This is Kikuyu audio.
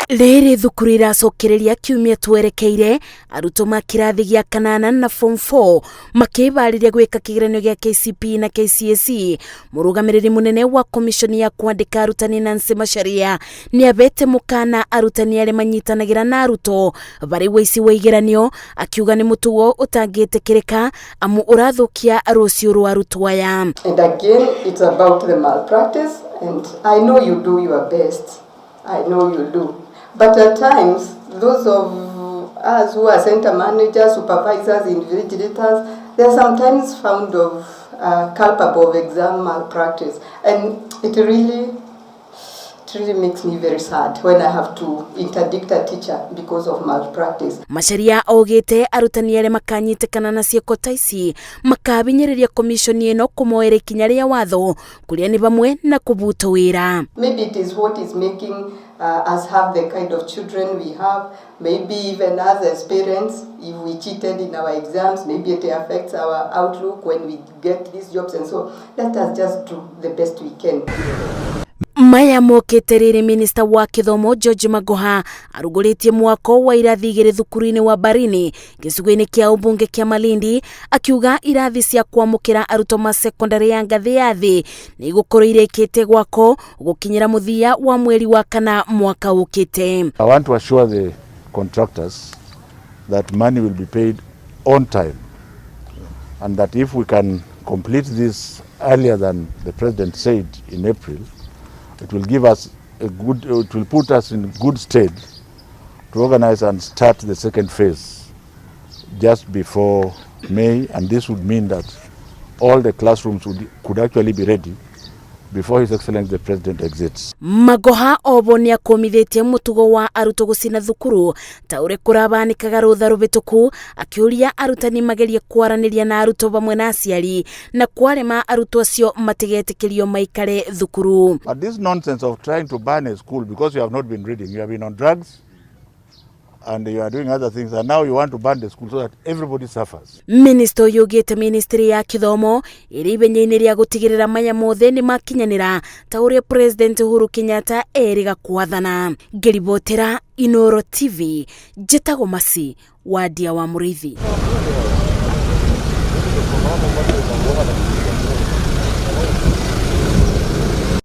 Rĩrĩ thukuru iracokereria kiumia twerekeire, arutwo ma kĩrathi gĩa kanana na form 4 makĩĩbarĩria gwĩka kĩgeranio gĩa KCPE na KCSE. Mũrũgamĩrĩri mũnene wa komishoni ya kwandĩka arutani Nancy Macharia nĩ abete mũkana arutani arĩa manyitanagĩra na arutwo barĩ wĩici wa igeranio, akiuga nĩ mũtugo ũtangĩtĩkĩrĩka amu ũrathũkia rũciũ rwa arutwo aya. And again, it's about the malpractice, and I know you do your best. I know you do. But at times, those of us who are center managers, supervisors, invigilators, they are sometimes found of culpable of exam malpractice. And it really makes me very sad when I have to interdict a teacher because of malpractice. Macharia augĩte arutani arĩa makanyitĩkana na ciĩko ta ici makabinyĩrĩria komishoni ĩno kũmoera ikinya rĩa watho kũrĩa nĩ vamwe na kũbutwo wĩra. Maybe it is what is making us have the kind of children we have. Maybe even us as parents, if we cheated in our exams, maybe it affects our outlook when we get these jobs and so let us just do the best we can. Maya mokĩte rĩrĩ minista wa gĩthomo George Magoha arugũrĩtie mwako wa irathi igĩrĩ thukuru-inĩ wa Barini gĩcigo-inĩ kĩa ũmbunge kĩa Malindi, akiuga irathi cia kwamũkĩra arutwo ma sekondarĩ ya ngathĩ ya thĩ nĩ igũkorwo irĩkĩte gwako gũkinyĩra mũthia wa mweri wa kana mwaka ũkĩte. I want to assure the contractors that money will be paid on time and that if we can complete this earlier than the president said in April, it will put us in good stead to organize and start the second phase just before May, and this would mean that all the classrooms could actually be ready before His Excellency the President exits. Magoha obo nĩ akũmithĩtie mũtugo wa arutwo gũcina thukuru ta ũrĩa kũrabanĩkaga rũtha rũhĩtũku, akĩũria arutani magerie kwaranĩria na arutwo vamwe na aciari na kwarema arutwo acio matigetĩkĩrio maikare thukuru. But this nonsense of trying to ban a school because you have not been reading, you have been on drugs and you are doing other things, and now you want to ban the school so that everybody suffers. Minista ũyũ ugĩte ministry ya gĩthomo ĩrĩ ithenya-inĩ rĩa gũtigĩrĩra maya mothe nĩ makinyanĩra ta ũrĩa President Uhuru Kenyatta erĩga kwathana. Ngĩribotera Inoro TV, njĩtagwo Masi Wadia wa Mũrĩithi.